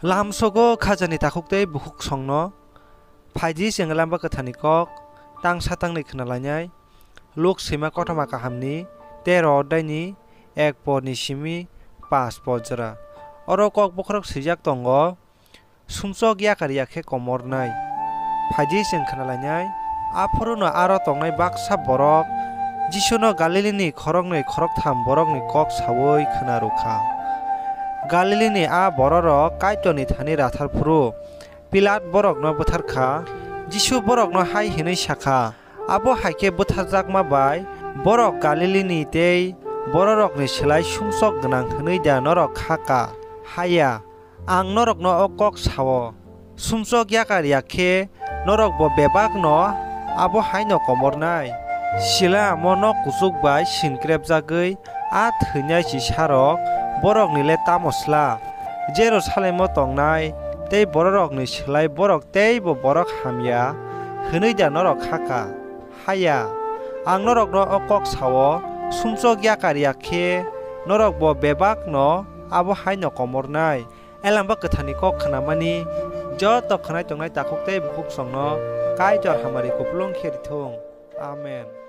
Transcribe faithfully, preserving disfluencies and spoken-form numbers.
Lamsogo khajani takhuk tei bukhuksongno. Phaidi chwng Lamba Kwtharni kok tangsa tangnwi khna lainai. Luk swima kothoma kahamni tero oddaini ek porni simi pash por jora. Oro kok bokhorok swijak tongo, sumsok yakar ya khe komornai. Phaidi chwng khna lainai. Aphuruno aro tongnai baksa borok Jisuno Galilini khoroknwi khoroktham borokni kok saui khna rw kha. Galilini a bororok Kaitorni thani rathar phuru Pilat borokno bwthar kha. Jisu borokno hai hwnwi sa kha, "Abo hai khe bwtharjakma bai borok Galilini tei bororokni slai sumsok gwnang hwnwi da norok kha ka? Haya, ang norokno o kok sa-o, sumsok yakar ya khe norokbo bebakno abo haino komornai. Sila amo nok kuchuk bai sinkrepjagwi a thwinai chisarok borokni le tamo sla? Jerusalemo tongnai tei bororokni slai borok teibo borok hamya hwnwi da norok kha ka? Haya, ang norokno o kok sa-o, sumsok yakar ya khe norokbo bebakno abo haino komornai." Elamba Kwtharni kok khnamani joto khwnai tongnai takhuk tei bukhuksongno Kaitor hamari kupulung khe rithung. Amen.